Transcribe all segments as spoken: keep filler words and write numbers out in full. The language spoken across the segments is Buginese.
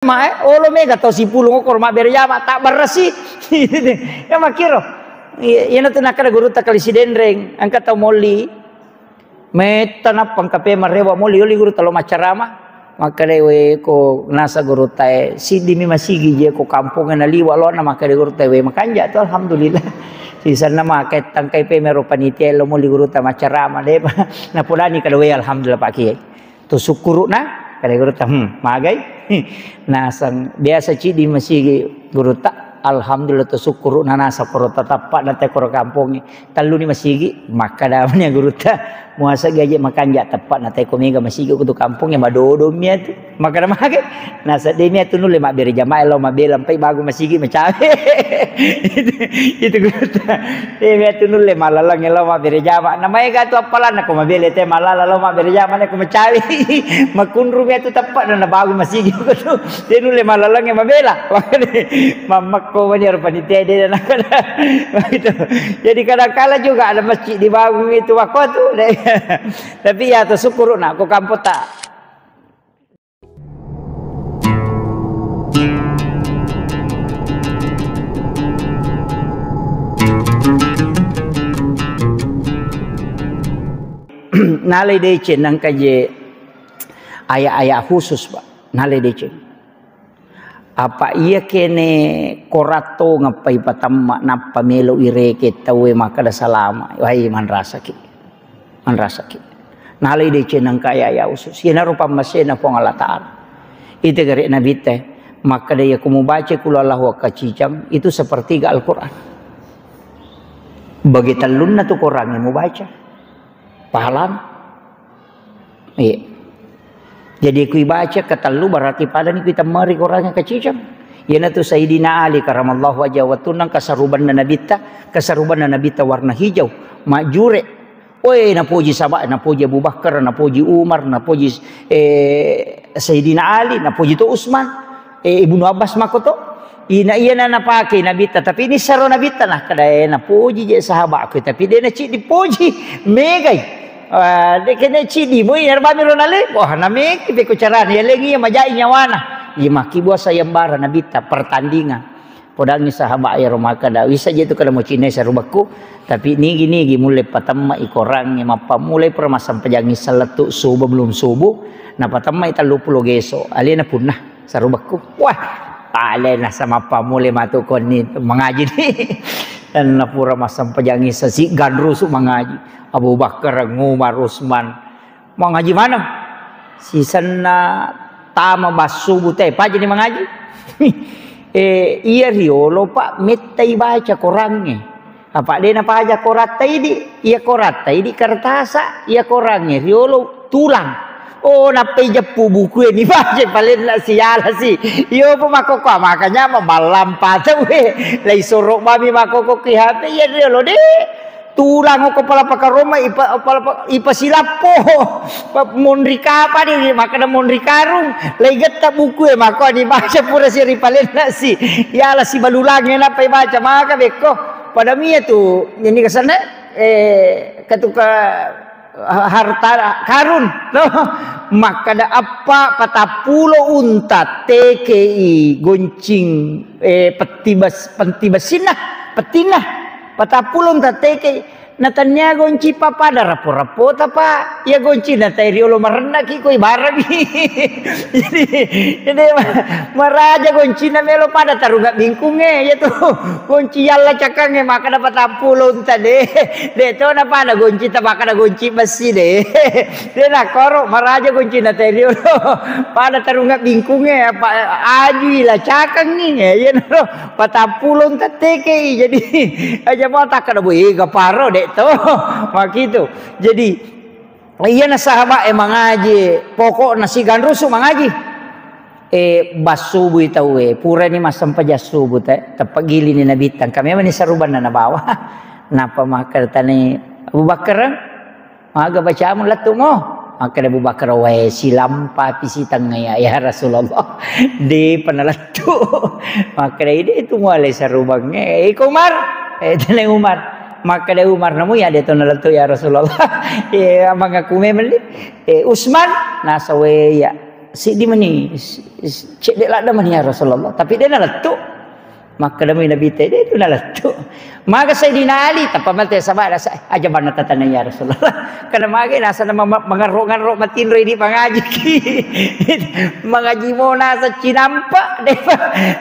jama, eh, olo mega tau sipulung okoro mabbere jama, tak berresi. Ya makkiro. Iya, iyana tu nakkeda gurutta Kali Sidenreng, engka tau molli. Metta nappa engka pe marewa molli, oli gurutta lo maccarama. Makkeda we ko nasa gurutta e, siddimi masigi je ko kampongnge naliwa lona, makkeda gurutta we makanja tu, alhamdulillah. Sisenna makettangkai pe mero panitia lo molli gurutta maccarama, depa. Napodani kada we, alhamdulillah Pak Kiai. Tu sukkuru'na, kada gurutta, hmm, magai. Naseng, biasa ciddi masigi gurutta, alhamdulillah tu sukkuru'na nasa koro tatappa na te koro kampongnge. Telluni masigi, makkada mani gurutta, muasa gaje makanja teppa na te ko mega masigi ko tu kampongnge, madodo miatu. Makkada magai, nasa de miatu nulle mabbere jamaah lo mabbela, empai bagu masigi macawe. Itu, itu gurutta. Eh, miatu nulle mallalang lo mabbere jama. Na maega tu appalanna ko mabele te mallala lo mabbere jama ne ko macawe. Makunru miatu teppa na bagu masigi ko tu. Te nulle mallalang mabela. Mammakko mani ero panitia de na kada. Begitu. Jadi kadang kala juga ada masjid di bagu itu waktu tu. Tapi ya tu syukur na ko kampota. Nalai deceng nangka je aya-aya khusus, Pak. Nalai deceng. Apa iya kene koratto ngappai patamma nappa melo ireke tauwe makkada salama. Wai manrasaki. Manrasaki. Nalai deceng nangka aya-aya khusus. Iyanaro pammasena Puang Allah Ta'ala. Ite gare Nabitta, makkada iya ko mubaca Qul Huwallahu Ahad kacicang, itu sepertiga Al-Quran. Bagi tellunna tu Quran yang mubaca. Pahalana. Iya. Jadi kui baca ketellu berarti padani kui temmari Quran kacicang. Iyanatu Sayyidina Ali karamallahu wajhahu wattunna kasarubanna Nabitta, kasarubanna Nabitta warna hijau, majjure. Oe, napoji sahaba, napoji Abu Bakar, napoji Umar, napoji, eh, Sayyidina Ali, napoji to Utsman, eh, Ibnu Abbas makko to. Ina iyana napake Nabitta, tapi ini saro Nabitta nah, kada e napoji je sahabatku, tapi de naciddi poji, megai. Ah, de kene ciddi moi, iyana bami ro nale, wah, nameki peko carana, ya lengi ya majai nyawana. Iya makkibua sayembara Nabitta, pertandingan. Podangngi sahabat iyaro makkada, wissa je tu kada mucinai sarubakku, tapi nigi-nigi mulle patemma i korangnge, mappammulai pura massampajang isseng lettu subuh belum subuh, napatemma i tellu pulo geso, alena punna sarubakku. Wah, alena sama pammulai matu konni mangaji ni. Dan napura massampajang isseng si ganrusu mangaji. Abu Bakar, Umar, Utsman, mangaji maneng. Sisenna tama bassubu te, pajani mangaji. Eh, iya riolo, Pak, mettai baca korangnge. Apa de napaja koratta idi, iya koratta idi kertasa, iya korangnge riolo tulang. Oh, nappai jeppu bukue ni baca palenna siala si. Iyo, Pak, makkokko, makanya maballampa tauwe. Lai soro mami makkokko ki H P, iya riolo de. Tulang ko pala pakaroma, ipa-, pala pa-, ipasilappo. Pa-, monri kapani, makkeda monri karung, lai getta buku e, makko dibaca pura si ripalenna si. Yala sibalulangnge nappa ibaca, maka bekko. Pada mia tu, ini kesanna, eh, ketuka ha-, harta karun, no? Makkeda appa patappulo unta tekei goncing, eh, petti bes-, petti bessinna, pettinna. Patappulo unta tekei. Na tennia gonci pa pada rappo-rappota, Pak. Iya gonci na tai riolo marennaki koi barami. Jadi, jadi ma-, maraja goncina melo pada tarunga bingkungnge, iya tu. Gonci yalla cakangnge makkeda patappulo unta de. De to na pada gonci ta makkeda gonci bessi de. De na koro maraja goncina tai riolo. Pada tarunga bingkungnge apa ajui la cakangngi. Iya naro patappulo unta tekei. Jadi aja mau takkeda, "Boh, ega paro, Dek, to." Makitu. Jadi, iyana sahabat e mangaji, pokokna siganrusu mangaji. Eh, bassubui tauwe, purani massempajang subuh te, teppa gilini Nabitta, engka memang ni sarubanna nabawa. Napa makkeda tani Abu Bakar, "Maga bacamu lettu mo?" Makkeda Abu Bakar, "Wae, silampa pi sitengnga ya, ya Rasulullah." Depa nalettu. Makkeda, "Ide itu mualai sarubangnge." Eh, iko Umar. Eh, tenai Umar. Makkeda Umar, "Namu ya de to nalettu ya Rasulullah." Eh, mangaku memang ni. Eh, Utsman, nasawe ya. Siddi mani, s-, s-, cedde ladde mani, ya Rasulullah. Tapi de nalettu. Makkeda mi Nabitta, de tu nalettu. Maga Sayyidina Ali, tappa mate sabada sa-, aja banna tatana, ya Rasulullah. Karena maga nasa na ma-, mangarro-ngarro matinro idi mangaji ki. Mangaji mo nasa cinampa, de.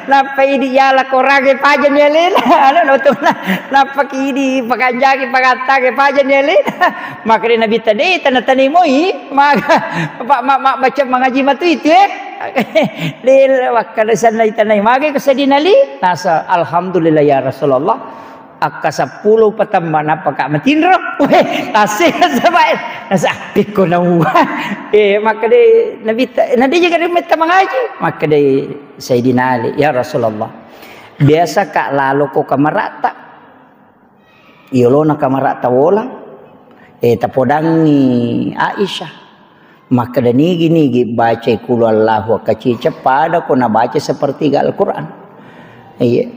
Nappa idi yala korange paja ni alena. Anu, no tu na-, nappa ki idi pakanjaki pangatta ke paja ni alena. Makkeda Nabitta, de tana-tana moi. Maga, Pak, ma-, ma-, baca mangaji matu itu, eh. De, wakkada sanna itanai. Maga ko Sayyidina Ali? Nasa, "Alhamdulillah, ya Rasulullah. Akka seppulo patamma napaka matinro." Weh, tasik sabai. Nasa, "Ah, pikko nawa." Eh, makkeda Nabitta, na de jaga metta mangaji. Makkeda Sayyidina Ali, "Ya Rasulullah, biasa ka lalo ko kamarata." Iyolona kamara tawola, eh, tapodangngi Aisyah. Makkeda, "Nigi-nigi bacai Qul Huwallahu akkacica pada ko nabaca sepertiga Al-Quran." Iya.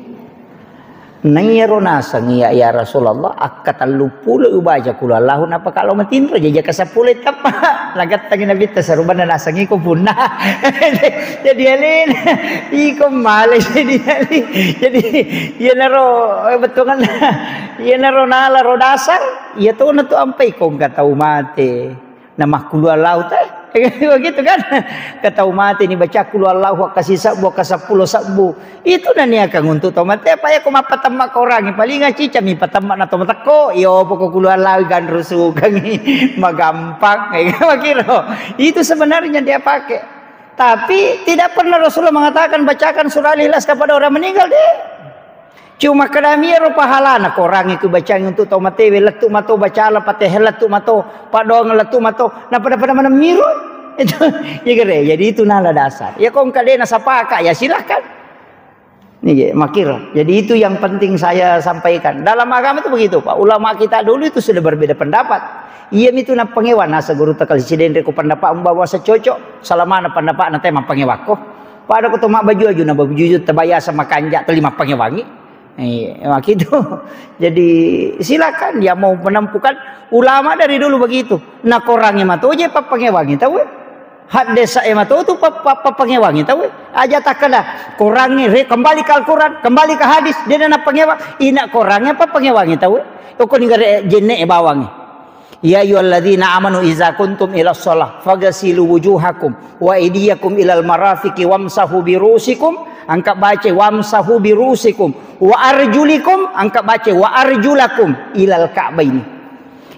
Naiyaro naseng iya, "Ya Rasulullah, akka telluppulo ubaca Qul Huwallahu napaka lo matinro, jajaka seppulo tappa." Nagattangi Nabitta, "Sarubanna naseng iko punna." Jadi alena, iko male jadi ali. Jadi iyanaro, eh, bettuanna. Iyanaro nala ro dasar, iya tona tu ampai ko engka tau mate. Namakkulu Allahu ta. Begitu kan? Ke tau mate ni baca Qul Huwallahu akka sisebbu, akka seppulo sebbu. Itu naniakang untuk tau mate. Apa ya ko mappatemma korangi? Paling acica mi patemma na to matekko. Iyo poko Qul Huwallahu ganrusukangi. Magampang. Makiro. Itu sebenarnya dia pakai. Tapi tidak pernah Rasulullah mengatakan, "Bacakan surah Al-Ikhlas kepada orang meninggal," deh. Cuma kedamia ro pahalana, korangi ku bacangi untuk tau matewe, lettu mato bacala Fatihah, lettu mato, paddoang lettu mato, na pada-pada mana miro. Itu, ya kere, jadi itu nala dasar. Ya kong kadena sapaka, ya silahkan. Nih, ya, makiro. Jadi itu yang penting saya sampaikan. Dalam agama itu begitu, Pak. Ulama kita dulu itu sudah berbeda pendapat. Iya mitu nappangewa nasa guru takal siden reko pendapat umbawa secoco, salamana pendapat na tema pangewako. Pada ko to mabbaju-aju na baju-aju tabayasa makanja teli mappangewangi. Eh, makitu. Jadi silakan dia mau menempuhkan, ulama dari dulu begitu. Na korangi matoje pappangewangi tau. Haddesa e matotu pa-, pa-, pappangewangi tau. Aja takkeda korangi re-, kembali ke Al-Quran, kembali ke hadis, dia na pangewa. Ina korangi apa pangewangi tau. Oko ninggare jenne e bawangi. Ya ayyuhalladzina amanu idza kuntum ila shalah faghsilu wujuhakum wa aydiyakum ilal marafiqi wamsahu birusikum. Angka baca wamsahu birusikum wa arjulikum, angka baca wa arjulakum ilal ka'baini.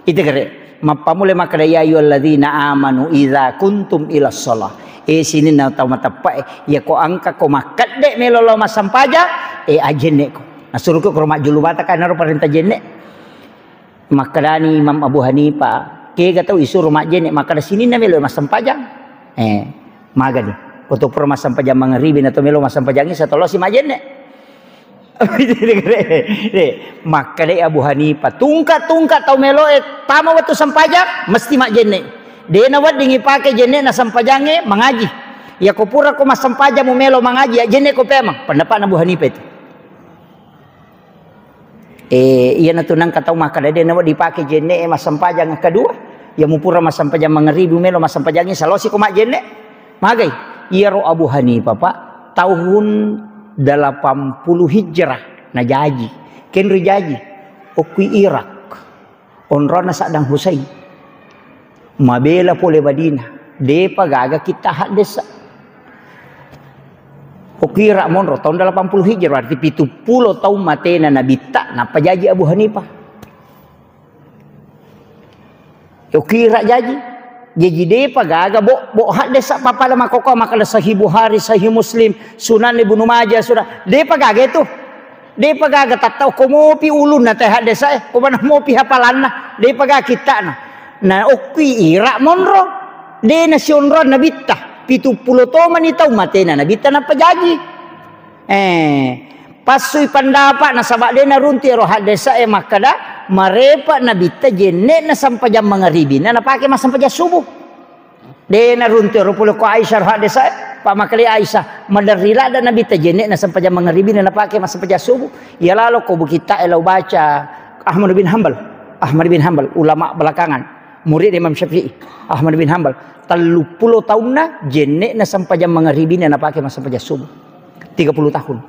Itu kere. Mappamule makkeda, "Ya ayyuhalladzina amanu idza kuntum ila shalah." Eh, sininna tau mateppe e, ya ko angka ko makkedde melo lao massempajang, eh, ajenne ko. Nasuruko ko majjulu mata kan ero parenta jenne. Makkedani Imam Abu Hanifah, kega tau isuro majjenne, makkeda sininna melo massempajang. Eh, magani. Ko to pura massempajang mangaribi na to melo massempajang isa tolosi majjenne. Makkedai Abu Hanifah, tungka-tungka tau meloe tama wettu sempajang, mesti majjenne. Dena wedding ipake jenne na sempajangnge mangaji. Ya ko pura ko massempajang mu melo mangaji, ya jenne ko pemang. Pendapatna Abu Hanifah itu. Eh, iyana tu nangka tau makkeda de nawedding dipake jenne massempajang kedua. Ya mupura massempajang mangaribi melo massempajangi salosi ko majjenne. Magai. Iyaro Abu Hanifah, Pak, tahun delapan puluh Hijrah najaji. Kenri jaji. Okui Irak. Onronna Saddam Hussein. Mabela pole Madinah. Depa gaga kitta haddesa. Okira monro tahun delapan puluh Hijrah, berarti pitu pulo taung matena Nabitta, nappa jaji Abu Hanifah. Okira jaji. Jaji depa gaga bo, bo haddesa pappada makoko makkeda Sahih Bukhari, Sahih Muslim, Sunan Ibnu Majah, Sunan. Depa gaga itu. Depa gaga tattau ko mopi ulunna te haddesa e, ko mana mopi hafalanna. Depa gaga kittana. Na okki ira monro. De na sionroang Nabitta. Pitu pulo tomani tau matena Nabitta nappa jaji. Eh, passui pandapa nasaba de naruntu ero haddesa e makkeda marepa Nabitta jenne na sampajang mangaribina napake massempajang subuh. De naruntu ero pole ko Aisyah ro haddesa e, pa makkeda Aisyah, maderri ladda Nabitta jenne na sampajang mangaribina napake massempajang subuh. Iya lalo ko bukitta e lao baca Ahmad bin Hambal. Ahmad bin Hambal, ulama belakangan. Murid Imam Syafi'i, Ahmad bin Hambal. Telluppulo taunna jenne'na sempajang mangaribina napake massempajang subuh. Tiga puluh tahun.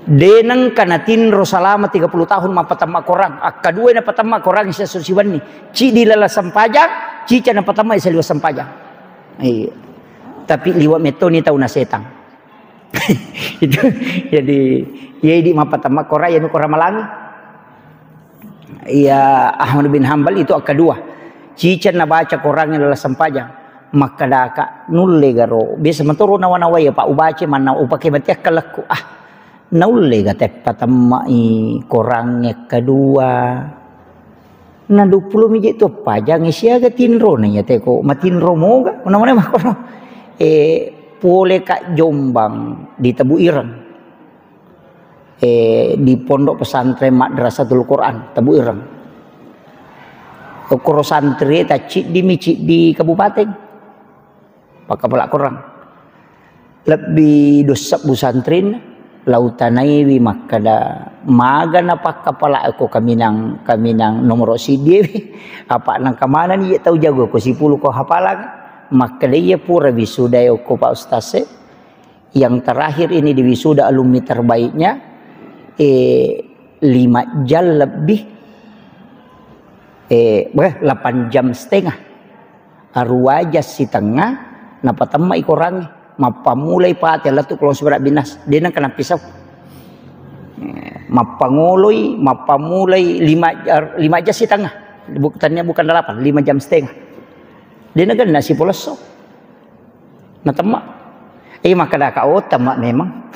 De nengka natinro salama tiga puluh tahun mappatemma Korang. Akkadua napatemma Korang siesso siwenni. Ciddi lala sempajang, cica napatemma saliwa sempajang. Iya. Tapi liwa mettoni tau na setang. Itu jadi, iya idi mappatemma Korang, iya nu Korang malangi. Iya, Ahmad bin Hambal itu akkadua. Ciceng nabaca Korang lala sempajang. Makkedaka, nulle garo. Biasa matoro nawa-nawa ya, Pak, ubaca manna upake mati akkalakku. Ah, naulle ga teppa temmai Korang akkadua. Na dua puluh miji tu pajang siaga tinro na ya teko. Matinro moga. Mana-mana makono. Eh, pole Kak Jombang di Tebu Ireng. Eh, di Pondok Pesantren Madrasatul Quran, Tebu Ireng. Okoro santri ta ciddi mi ciddi kabupaten. Pakkapala Korang. Lebbi dua sebbu santrin, lautanaiwi makkada magana pakkapala ko kaminang, kaminang nomoro siddi. Apa nangka manani iya tau jago ko sipulu ko hafalang. Makkada iya pura wisuda ko Pak Ustaz e. Yang terakhir ini di wisuda alumni terbaiknya, eh, lima jam lebih, eh, beh, delapan jam setengah. Arua jam sitengnga, napatemma i Korang, mappamulai Fatihah, lettu kalau seberat binas, de nengka nappisau. Eh, mappangoloi, mappamulai lima, lima jam setengah. Buk-, tania bukan delapan, lima jam setengah. De nengka nasi polosso. Natemma. Eh, makkadaka, "Oh, temma memang."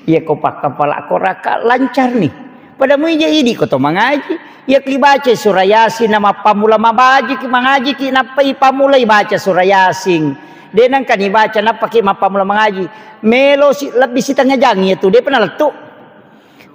Iya ko pakkapala ko raka lancar ni. Pada muija idi ko to mangaji. Iya ki baca surah Yasin na mappamula mabaji ki mangaji ki nappa ipamulai baca surah Yasin. De nengka ni baca nappa ki mappamula mangaji. Melo si, lebbi sitengnga jang iya tu, de pernah lettu.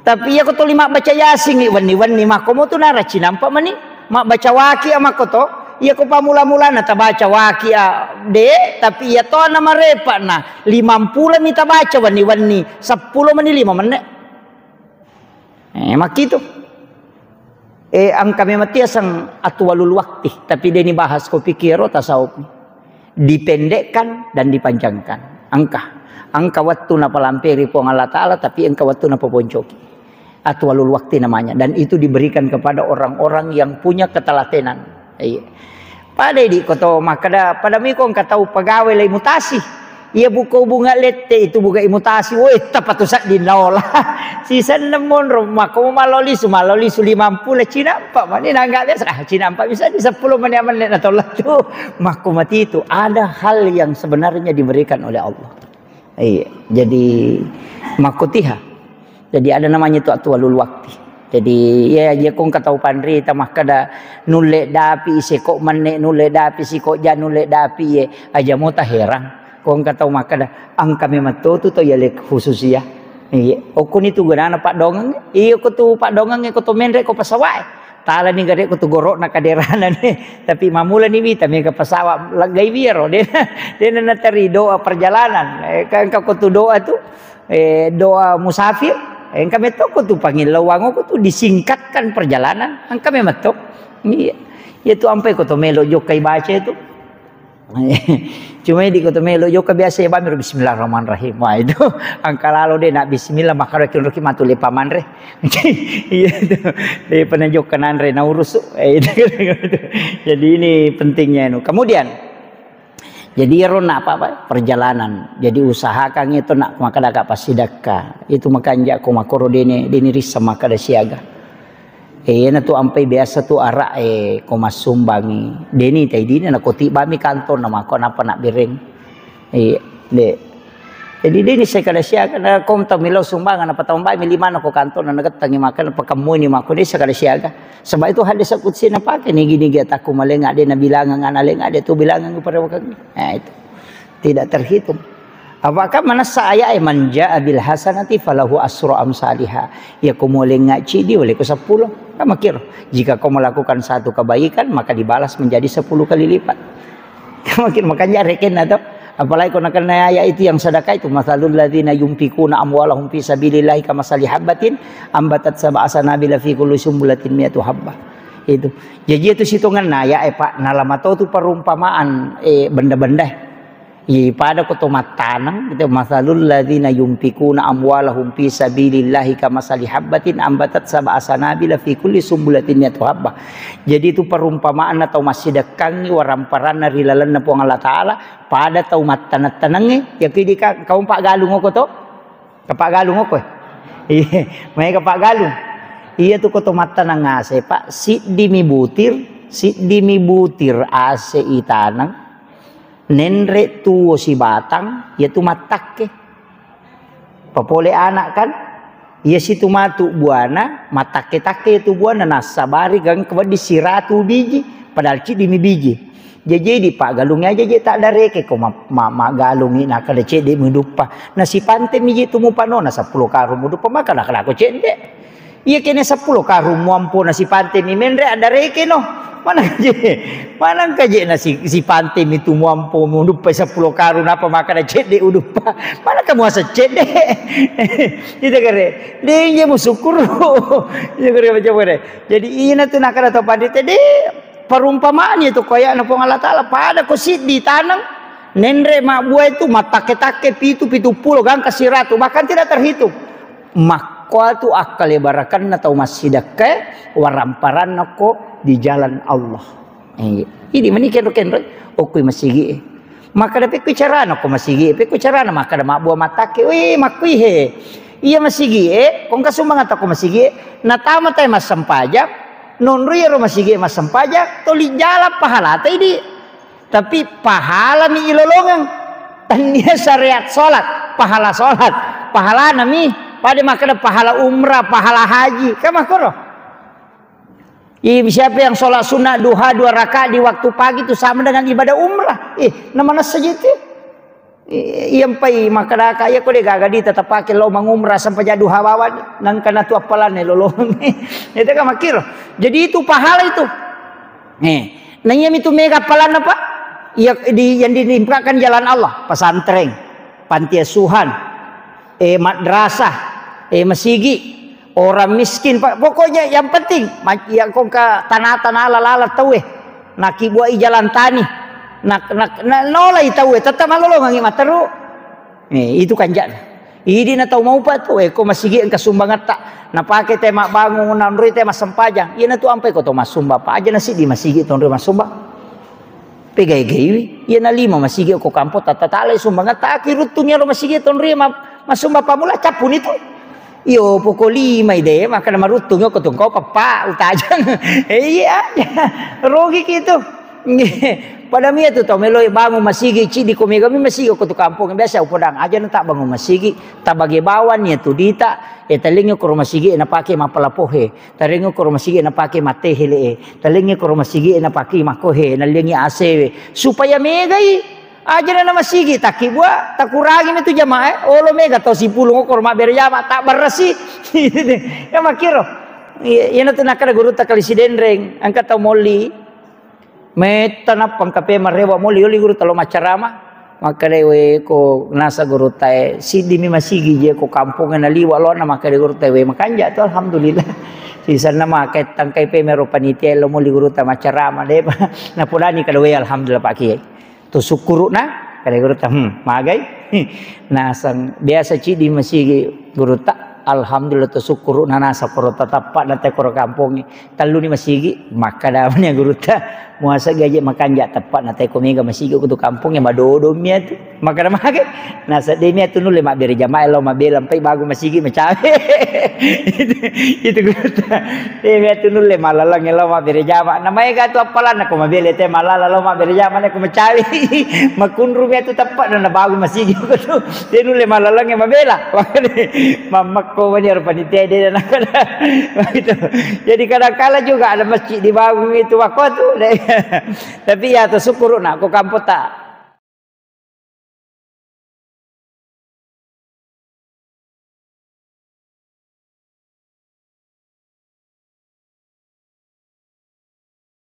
Tapi iya ko tuli mabbaca Yasin i wenni-wenni, makko mo tu nara cinampa mani. Mabbaca Waqiah makko to. Iya ko pamula-mulana tabaca Waqiah, de, tapi iya to na marepa na limampulo mi tabaca wenni-wenni, seppulo mani lima menne. Eh, makkitu. Eh, engka memang tiaseng atwalul wakti, tapi de ni bahas ko pikkiro tasawuf. Dipendekkan dan dipanjangkan. Engka. Engka wettu napalamperi Puang Allah Ta'ala, tapi engka wettu napaponcoki. Atwalul wakti namanya. Dan itu diberikan kepada orang-orang yang punya ketelatenan. Iya. Pada idi ko to makkada, pada miko engka tau pegawai lai mutasi. Iya buka hubungan lette itu buka imutasi. Woi, tapa tu sedding naola. Sisenna monro, makko mo mallo lisu, mallo lisu limampulo, cinampa mani nangga biasa. Ah, cinampa bisa di seppulo mani amenne na tolla tu. Makko mati itu ada hal yang sebenarnya diberikan oleh Allah. Iya, jadi makko tiha. Jadi ada namanya itu atwalul wakti. Jadi, iya, iya, ko engka tau panrita makkada nulle dapi siko menne, nulle dapi siko ja, nulle dapi ye. Aja mo taherang. Ko engka tau makkada, engka memang to tu to yale khususia. Iya, okkoni tu gunana paddongeng. Iya, ko tu paddongeng ko to menre ko pesawat. Talani gare ko tu gorokna kaderana ni. Tapi mamulani wita mega pesawat laggai wiro. Dena, dena nateri doa perjalanan. Eh, kan engka ko tu doa tu, eh, doa musafir. Eh, engka metto ko tu pangillauang ko tu disingkatkan perjalanan. Engka memang to. Iya. Iya tu ampai ko to melo jokkai baca itu. Cuma di ko to melo jokka biasa ya bamiro bismillahirrahmanirrahim. Wah, itu engka lalo de na bismillah makkaro ki matu lepa manre. Iya tu. De pernah jokka nanre na urusu. Eh, itu. Jadi ini pentingnya itu. Kemudian jadi ero na apa, apa perjalanan. Jadi usahakan itu nak makkada ka passidakka. Itu makanja ko makkoro dene, dene rissa makkada siaga. Eh, iyana tu ampai biasa tu ara, eh, ko massumbangi. Deni tai dini na ko tibami kantor na mako napa nak bereng. Eh, de. Jadi deni saya kada siaga na ko tau milo sumbangan apa tau mbai mi lima na ko kantor na nagettangi makan apa kemui ni mako desa kada siaga. Sebab itu hadis kutsi na pakai ni gini gak taku malenga de na bilangan ana lenga de tu bilangan pada wakang. Nah, itu. Tidak terhitung. Apakah manessa ayat, "Man jaa bil hasanati falahu asru amsaliha." Ya, ko mualengnga cidi, oleh ko seppulo. Kan makiro. Jika kau melakukan satu kebaikan, maka dibalas menjadi sepuluh kali lipat. Kan makiro, makanya rekenna to. Apalagi ko nakenna ayat itu yang sedekah itu, "Matsalul ladzina yunfikuna amwalahum fi sabilillahi kamasali habbatin ambatat sab'a sanabila fi kulli sumbulatin mi'atu habbah." Itu. Jaji itu sitongenna aya'e, Pak, nalama to tu perumpamaan, eh, benda-benda. Iya, pada ko to mattaneng, itu, "Masalul ladzina yunfikuna amwalahum fi sabilillahi kamasali habbatin ambatat sab'a sanabila fi kulli sumbulatin mi'atu habbah." Jadi itu perumpamaan atau massidekkangi waramparanna ri lalenna Puang Allah Taala, pada tau mattaneng-tanengnge, ya kidi ka-, kaum Pak Galung oko to? Kapaggalung okko, eh? Iya, maega paggalung. Iya tu ko to mattaneng ase, Pak, siddimi butir, siddimi butir ase itaneng, nenre tuo sibatang, iya tu mattakke. Papole anak kan, iya situ matu buana, mattakke-takke tu buana, nassabari gangka wedding siratu biji, padahal ciddimi biji. Jaji idi paggalungnge aja je taddareke ko ma-, ma-, maggalungi nakkeda cedde muduppa. Nasipante mi je tu mupanona seppulo karung muduppa, maka nakkeda ko cedde. Iya kene seppulo karung muampo nasipante mi menre addareke no. Mana je, mana engka je nasi-, sipante mi tu muampo muduppa seppulo karung, napa makkeda cedde uduppa. Mana kamu asa cedde? Itu kare. De je musukkuru. Itu kare macam mana? Jadi ina tu nakkeda to pandita de. Perumpamaan itu ko aya'na Puang Allah Taala, pada ko siddi taneng, nenre mabbua itu mattakke-takke pitu, pitu pulo, gangka siratu, bahkan tidak terhitung. Makkoa tu akkale barakanna tau massidekkae, waramparanna ko di jalan Allah. Eh, idi mani kenro-kenro, okkui masigi. Makkeda, "Pekkui carana ko masigi, pekkui carana makkeda mabbua mattakke." Wih, makkui he. Iya masigi e, ko engka sumbangatta ko masigi e, natama tae massempajang, nonroi ero masigi e massempajang, toli jala pahalata idi. Tapi pahalami ilolongeng. Tannia syariat salat, pahala salat, pahalana mi. Pada makkeda pahala umrah, pahala haji, kan makkoro. Ih, siapa yang sholat sunnah duha dua rakaat di waktu pagi itu sama dengan ibadah umrah. Ih, namanessa jitu. Ih, iya mpai makkadaka, iya ko de gaga dita tapake lao mangumrah sampaja duha bawang, nangka natu appalanna lolong. Itu kan makkiro. Jadi itu pahala itu. Nih, nah iya mitu mega appalanna, Pak. Iya di, yang diinfakkan jalan Allah, pesantren, panti asuhan, eh, madrasah, eh, masigi, orang miskin, Pak. Pokoknya yang penting, ma-, yang kongka tanah-tanah lala-lala tauwe, nakibuai jalan tani, nak, nak, na, nolai tauwe, tetap malolongangi materu. Eh, itu kanja'na. Idi na tau maupa tu, eh, ko masigi engka sumbangatta, napake te mabbangung, nanroi te massempajang. Iya na tu ampai ko to massumba, Pak. Aja na siddi masigi tonroi massumba. Pegai-gaiwi, iya na lima masigi ko kampo, tata talai sumbangatta, aki ruttung iyaro masigi tonroi ma-, massumba pamula, cappuni tu. Iyo, poko lima ide, makkeda maruttung ko tungkau peppa, utajang. Eh, iya, rogi ki tu. Nggih. Pada mia tu tau meloi bangun masigi, cidi ko mega mi masigi ko tu kampung. Biasa upodang aja na tak bangun masigi, tabage bawang nia tu dita, eh, talengi ko ro masigi, eh, napake mappalapohe. Talengi ko ro masigi, eh, napake mattehe le, eh. Talengi ko ro masigi, eh, napake makkohe, nalengi asewe. Supaya megai. Aja na masigi, takkibua, takurangi mi tu jamaah, eh. Olo mega tau sipulung ko ro mabbere jama, tak berresi. Ya makkiro. Iya, iya na tu nakkeda gurutta kali Sidenreng, engka tau molli. Metta nappa engka pe marewa moli, oli gurutta lo maccarama. Makkeda, "We, ko nasa gurutta e, siddi mi masigi je ko kampongnge naliwa lona." Makkeda gurutta, "We, makanja tu, alhamdulillah." Sisenna maka tangkai pe mero panitia lo moli gurutta maccarama, de pa. Napodani kada, "We, alhamdulillah, Pak Kiai." To sukkuru'na, kada gurutta, "Hmm, magai." Naseng biasa ciddi masigi gurutta, alhamdulillah to sukkuru'na nasa koro tatappa na te koro kampongnge. Telluni masigi, makkada mani gurutta, "Muasa gaje makanja teppa na teko mega masigi ko tu kampongnge, madodo mi atu." Makkada mage, "Naseddemi atu nulle mabbere jamaah lao mabela, mpai bagu masigi macawe." Itu, itu gurutta. "Demi atu nulle malaleng lao mabbere jamaah." Na maega tu appalanna ko mabela te malala lao mabbere jamaah na ko macawe. Makunru mi atu teppa na, na bagu masigi ko tu. De nulle malaleng mabela. Mammakko mani aro panitia de na kada. Begitu. Jadi kadangkala juga ada masjid dibangun itu waktu tu. Tapi ya to sukkuru'na ko kampotta.